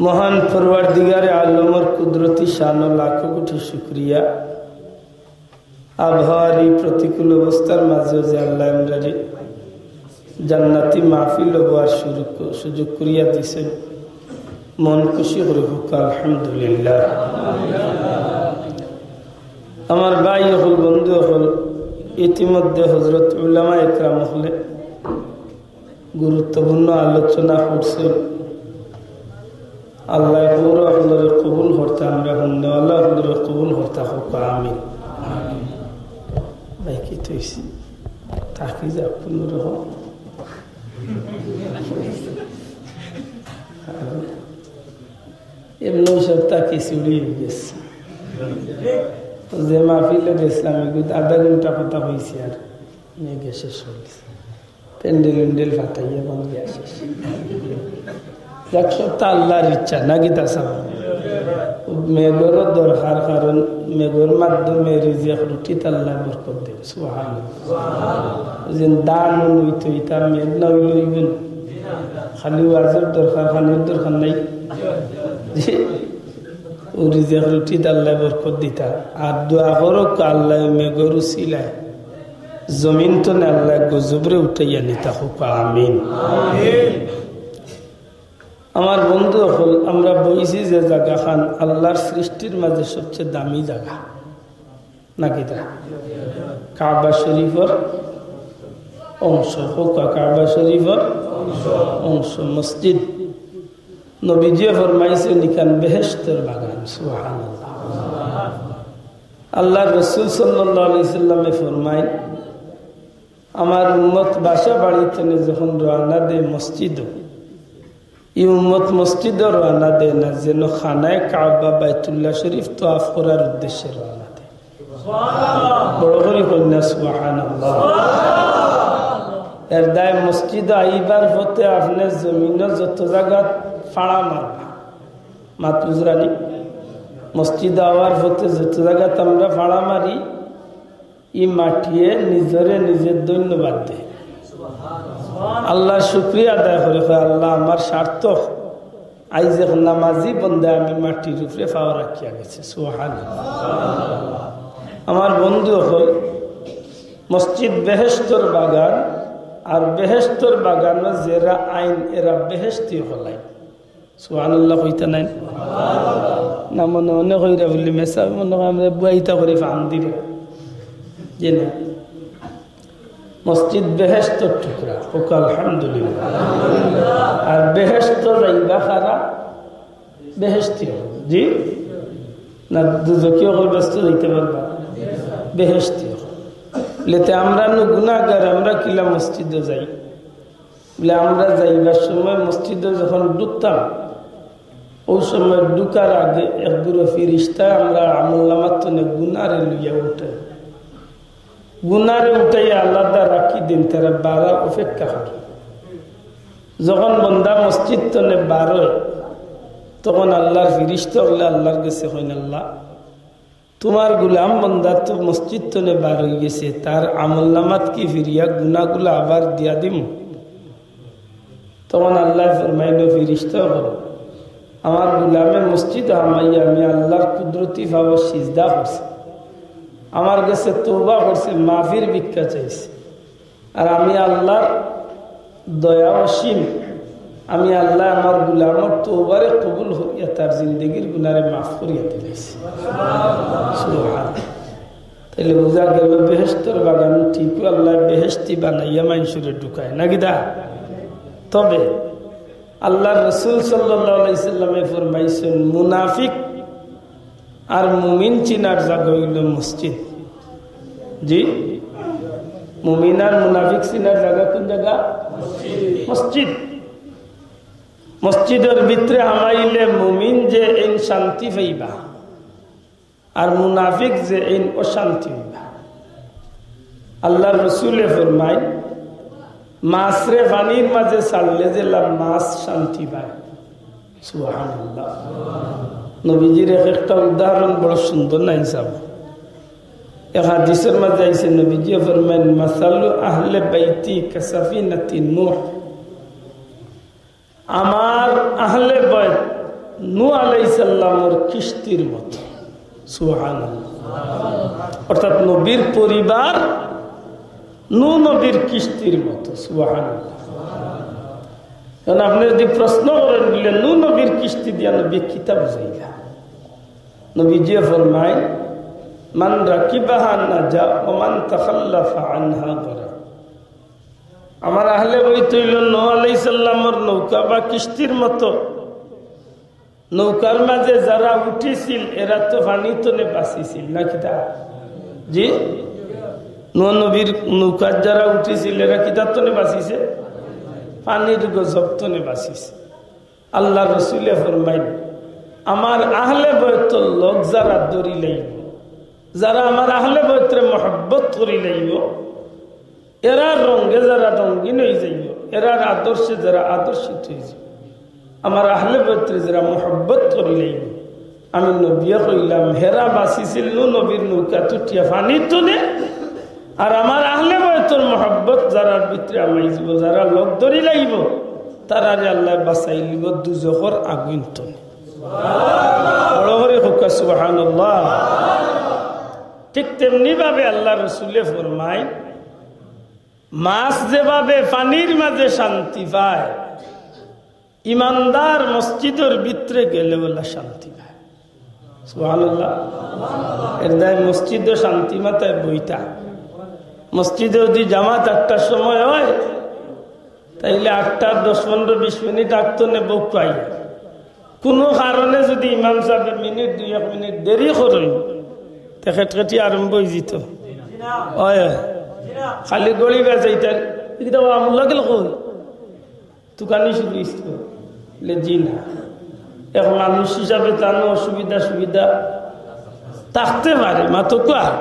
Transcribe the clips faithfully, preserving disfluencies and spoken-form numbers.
মহান পরওয়ারদিগারে আলমর কুদরতি শানো লাখো কোটি শুকরিয়া, আবহাওয়ার এই প্রতিকূল অবস্থার মাঝেও যে আল্লায় আমরারে জান্নাতি মাহফিল অবর সুযোগ, সুযোগ করিয়া দিছেন, মন খুশি করি কউক্কা আলহামদুলিল্লাহ। আমার ভাই অকল, বন্ধু অকল, ইতিমধ্যে হযরত উলামা একরাম অকলে গুরুত্বপূর্ণ আলোচনা করছেন। আল্লায় কবুল অকলরে কবুল করতা, আমরা হুননেওয়ালা অকলরে কবুল করতা কউক্কা, আমিন। ভাই, কিতা অইছে? থাকি যাক কোনো রকম। এমনি সব থাকি চুরি অই গেছে। যে মাহফিলো গেছিলাম, এগুত আধা ঘন্টা কথা কইছি আর মেঘে শেষ অই গেছে। প্যান্ডেল উন্ডেল ফাটাইয়া ভাঙ্গিয়া শেষ। যাক, সবতা আল্লার ইচ্ছা, না কিতা চাও? মেঘরও দরকার, কারণ মেঘর মাধ্যমে রিজিক রুটিত আল্লায় বরকত দেইন। সুবহানাল্লাহ। যেন ধান অইতো, ইতা মেঘ না অইলে অইবো নি? খালি ওয়াজর দরকার, খানির দরকার নাই। জি। অউ রিজিক রুটিত আল্লায় বরকত দিতা। আর দোয়া করউক্কা আল্লায় মেঘর উছিলায় জমিন তনে আল্লায় গজবরে উঠাইয়া নিতা কউক্কা, আমিন। আমার বন্ধু অকল, আমরা বইছি যে জাগাখান আল্লার সৃষ্টির মাঝে সবচেয়ে দামি জাগা, না কিতা? কাবা শরীফর অংশ, কউক্কা কাবা শরীফর অংশ, মসজিদ। নবীজিয়ে ফরমাইছইন, ইখান বেহেশতর বাগান। সুবহানাল্লাহ। আল্লার রসুল সাল্লাল্লাহু আলাইহি ওয়াসাল্লামে ফরমাইন, আমার উম্মত বাসা বাড়ি তনে যখন রওয়ানা দেয় মসজিদো, ই উম্মত মসজিদো রওয়ানা দেয় না, যেন খানায়ে কাবা বাইতুল্লাহ শরীফ তওয়াফ করার উদ্দেশ্যে রওয়ানা দেয়। বড় করি কইন না, সুবহানাল্লাহ। এর দায় মসজিদো আইবার পথে আপনে জমিনো যত জাগাত ফাড়া মারবা, মাত বুঝরা নি? মসজিদো আওয়ার পথে যত জাগাত আমরা ফাড়া মারি, ই মাটিয়ে নিজরে নিজে ধন্যবাদ দেয়, আল্লার শুকরিয়া আদায় করে, কয়, "আল্লাহ, আমার সার্থক, আইজ এক নামাজি বন্দা আমি মাটির উপরে পাও রাখিয়া গেছি।" সুবহানাল্লাহ। আমার বন্ধু অকল, মসজিদ বেহেশতর বাগান, আর বেহেশতর বাগানো যেরা আইন, এরা বেহেশতি অকল আইন। সুবহানাল্লাহ কইতা নায়? না, মনে মনে কইরা বুলি মেসাবে মনে কয় আমরা বুয়াইতা করি ফান দিরা। জি না। মসজিদ বেহেশতর টুকরা, কউক্কা আলহামদুলিল্লাহ। আর বেহেশতো যাইবা কারা? বেহেশতি অকল। জি? না, দুজখি অকল বেহেশতো যাইতা পারবা? বেহেশতি অকল। লেতে আমরা নু গুনাগার, আমরা কিলা মসজিদো যাই? বলে, আমরা যাইবার সময় মসজিদো যখন ঢুকতাম, অউ সময় ঢুকার আগে এক গুরু ফিরিস্তায় আমরার আমলনামার তনে গুনারে লইয়া উঠায়। গুনারে উঠাইয়া আলাদা রাখি দেইন, তারা বারার অপেক্ষা করে। যখন বন্দা মসজিদ তনে বারয়, তখন আল্লার ফিরিস্তা অকলে আল্লার গেছে কইন, "আল্লাহ, তুমার গুলাম বন্দা তো মসজিদ তনে বার অই গেছে, তার আমলনামাত কি ফিরিয়া গুনাগুলা আবার দিয়া দিমু?" তখন আল্লায় ফরমাইন, "ফিরিস্তা অকল, আমার গুলামে মসজিদো হামাইয়া আমি আল্লার কুদরতি পাও সিজদা করছে, আমার গেছে তওবা করছে, মাফির ভিক্ষা চাইছে।" আর আমি আল্লার দয়া অসীম, আমি আল্লায় আমার গুলামর তওবারে কবুল করিয়া তার জিন্দেগির গুনারে মাফ করিয়া দিলাইছি। সুবহান। তাইলে বুঝা গেল, বেহেশতর বাগান ঠিকউ আল্লায় বেহেশতি বানাইয়া মানষরে ঢুকায়, না কিতা? তবে আল্লার রসুল সাল্লাল্লাহু আলাইহি সাল্লামে ফরমাইছইন, মুনাফিক আর মুমিন চিনার জাগা অইলো মসজিদ। জি, মুমিন আর মুনাফিক চিনার জাগা কুন জাগা? মসজিদ। মসজিদর ভিতরে হামাইলে মুমিন যে এইন শান্তি পাইবা, আর মুনাফিক যে এইন অশান্তি অইবা। আল্লার রসুলে ফরমাইন, মাছরে পানির মাঝে ছাড়লে যেলা মাছ শান্তি পায়। সুবহানাল্লাহ। নবীজির এক একটা উদাহরণ বড় সুন্দর না হিসাব। এক হাদিসর মাঝে আইছে, নবীজিয়ে ফরমাইন, "মাসালু আহলে বাইতি কাসাফিনাতি নূহ।" আমার আহলে বাইত নূহ আলাইহিস সালামর কিস্তির মতো। সুবহানাল্লাহ। অর্থাৎ নবীর পরিবার নূহ নবীর কিস্তির মতো। সুবহানাল্লাহ। কারণ আপনে যদি প্রশ্ন করেন, বলে, "নূহ নবীর কিস্তি দিয়া নবী কিতা বুঝাইলা?" নবীজি ফরমায়, "মান রাকিবাহা নাজা ওয়া মান তাখাল্লাফা আনহা গরাক।" আমার আহলে বাইত অইল নূহ আলাইহিস সালামর নৌকা বা কিস্তির মতো। নৌকার মাঝে যারা উঠিছিল, এরা তো পানি তনে বাঁচিছিল, না কিতা? জি? নূহ নবীর নৌকাত যারা উঠিছিল, এরা কিতার তনে বাঁচিছে? পানির গজব তনে বাঁচিছে। আল্লাহর রসুলে ফরমাইন, "আমার আহলে বয়তর লগ যারা ধরি লাইব, যারা আমার আহলে বয়তরে মহব্বত করি লাইব, এরার রঙে যারা রঙিন অই যাইব, এরার আদর্শে যারা আদর্শিত অই যাইব, আমার আহলে বয়তরে যারা মহব্বত করি লাইব, আমি নবিয়ে কইলাম, হেরা বাঁচিছিল নূহ নবীর নৌকাত উঠিয়া পানির তনে, আর আমার আহলে বয়তর মহব্বত যারার ভিতরে হামাই যাইব, যারা লগ ধরি লাইব, তারারে আল্লায় বাঁচাই লিব দুজখর আগুইন তনে।" বড় করি কউক্কা সুবহানাল্লাহ। ঠিক তেমনি ভাবে আল্লাহর রসুলে ফরমায়, মাছ যেভাবে পানির মাঝে শান্তি পায়, ইমানদার মসজিদর ভিতরে গেলে বলে শান্তি পায়। সুবহানাল্লাহ। এর দায় মসজিদো শান্তি মাতায় বইতা। মসজিদে যদি জামাত আটটার সময় হয়, তাইলে আটটার দশ, পনেরো, বিশ মিনিট আগ তনে বউক্কা। কোনো কারণে যদি ইমাম সাহেব মিনিট দুই এক মিনিট দেরি করইন, তে খেটখেটি আরম্ভ অই যিত। অয়, অয়। খালি গড়ি বেজাইতার, "ইটা আমুল্লা গেল কই? তুকানি শুরু অইছে?" বলে, "জি না।" এক মানুষ হিসাবে তার অসুবিধা সুবিধা থাকতে পারে, মাতউক্কা।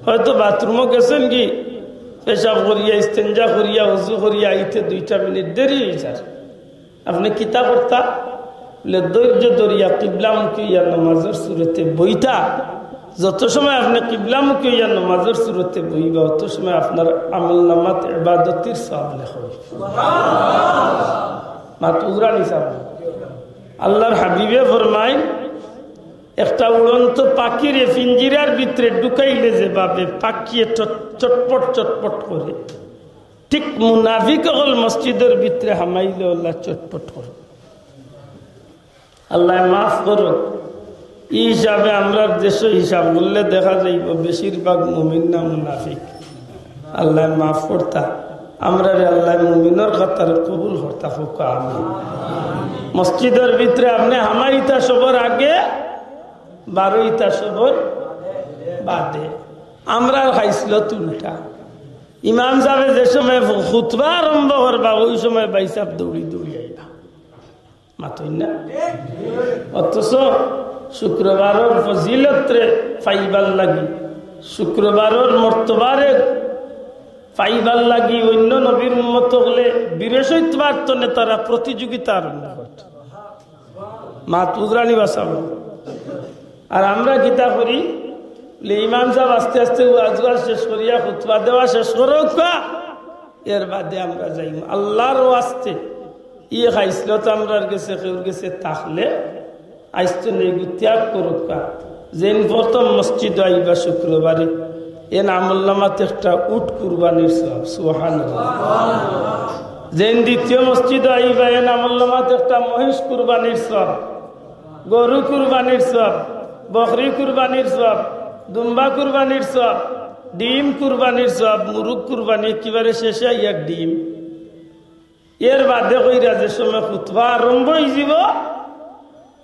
হয়তো বাথরুমো গেছেন কি, পেশাব করিয়া, ইস্তেঞ্জা করিয়া, অজু করিয়া আইতে দুইটা মিনিট দেরি অই যার। আপনে কিতা করতা? বলে, ধৈর্য ধরিয়া কিবলামুখী অইয়া নামাজর সুরতে বইতা। যত সময় আপনে কিবলামুখী অইয়া নামাজর সুরতে বইবা, অত সময় আপনার আমল নামাত ইবাদতির সওয়াব লেখা অইবো। মাত উজরা নিসাব। আল্লাহর হাবিবে ফরমাইন, একটা উড়ন্ত পাখিরে পিঞ্জিরার ভিতরে ঢুকাইলে যেভাবে পাখিয়ে চট-, চটপট চটপট করে, ঠিক মুনাফিক অকল মসজিদর ভিতরে হামাইলে আল্লাহ চটপট করে। আল্লাহ মাফ করো। ই হিসাবে আমরার দেশো হিসাব করলে দেখা যাইবো বেশিরভাগ মুমিন না মুনাফিক। আল্লাহ মাফ করতা, আমরারে আল্লাহ মুমিনর কাতারে কবুল করতা, কউক্কা আমিন। মসজিদর ভিতরে আপনে হামাইতা সবর আগে, বারইতা সবর বাদে। আমরার খাইছলত উল্টা। ইমাম সাহেবে যে সময় খুতবা আরম্ভ করবা, ওই সময় ভাইসাব দৌড়ি দৌড়ি আইবা। মাতইন না? অথচ শুক্রবারর ফজিলতরে পাইবার লাগি, শুক্রবারর মর্তবারে পাইবার লাগি অন্য নবীর উম্মত অকলে বৃহস্পতিবার তনে তারা প্রতিযোগিতা আরম্ভ করত। মাত উজরা নিসাব। আর আমরা কিতা করি? বলে, ইমাম সাহেব আস্তে আস্তে ওয়াজ ওয়াজ শেষ করিয়া খুতবা দেওয়া শেষ করউক্কা, এর বাদে আমরা যাইমু। আল্লাহর ওয়াস্তে, ই খাইছলত আমরার গেছে, কেউর গেছে থাকলে, আইজ তনে ইগু ত্যাগ করউক্কা। যেইন প্রথম মসজিদো আইবা শুক্রবারে, এন আমলনামাত একটা উট কুরবানির সওয়াব। সুবহানাল্লাহ। যেইন দ্বিতীয় মসজিদো আইবা, এন আমলনামাত একটা মহিষ কুরবানির সওয়াব, গরু কুরবানির সওয়াব, বকরি কুরবানির সওয়াব, দুম্বা কুরবানির সওয়াব, ডিম কুরবানির সওয়াব, মুরুগ কুরবানি, একেবারে শেষে আইয়া ডিম। এর বাদে কইরা যে সময় খুতবা আরম্ভ অইযিবো,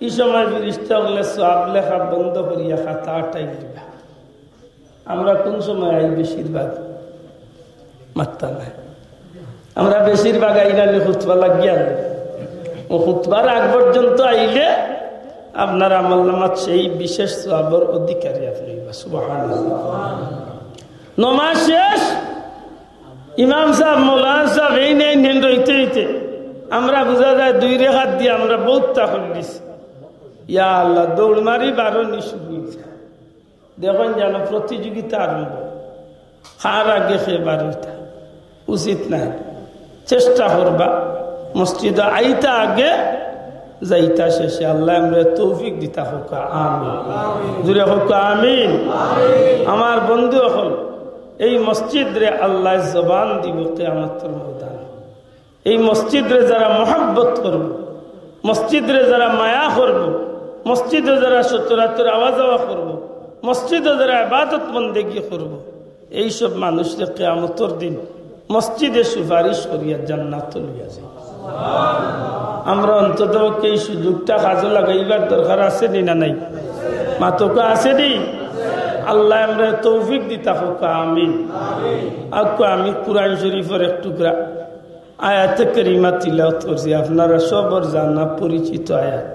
ই সময় ফিরিস্তা অকলে সওয়াব লেখা বন্ধ করিয়া খাতা আটাই দিবা। আমরা কোন সময় আই বেশিরভাগ? মাত্তা নাই। আমরা বেশিরভাগ আই নালে খুতবা লাগিয়া আইলে। ও খুতবার আগ পর্যন্ত আইলে আপনার আমলনামাত সেই বিশেষ সওয়াবর অধিকারী আপনে অইবা। সুবহানাল্লাহ। নমাজ শেষ, ইমাম সাহেব, মৌলানা সাহেব, এইন এইন রইতে রইতে আমরা বুঝা যায় দুই রেকাত দিয়া আমরা বউততা করিলিছি। ইয়া আল্লাহ, দৌড় মারি বারো নি শুরু অইছে। দেখইন যেন প্রতিযোগিতা আরম্ভ, কার আগে কে বারইতা, উচিত নায়। চেষ্টা করবা মসজিদো আইতা আগে, যাইতা শেষে আল্লায় আমরারে তৌফিক দিতা কউক্কা, আমিন। জুরে কউক্কা, আমিন। আমার বন্ধু অকল, এই মসজিদরে আল্লায় জবান দিবো কিয়ামতর ময়দান। এই মসজিদরে যারা মহব্বত করবো, মসজিদরে যারা মায়া করবো, মসজিদো যারা সচরাচর আওয়া যাওয়া করবো, মসজিদো যারা ইবাদত বন্দেগি করবো, এইসব মানুষরে কিয়ামতর দিন মসজিদে সুপারিশ করিয়া জান্নাতো লইয়া যাইবো। আমরা অন্ততপক্ষে এই সুযোগটা কাজো লাগাইবার দরকার আছে নি না নাই? মাতউক্কা, আছে নি? আল্লায় আমরারে তৌফিক দিতা কউক্কা, আমিন। আউক্কা, আমি কোরআন শরীফর এক টুকরা আয়াতে কারিমা তিলাওয়াত করছি, আপনারা সবর জানা পরিচিত আয়াত।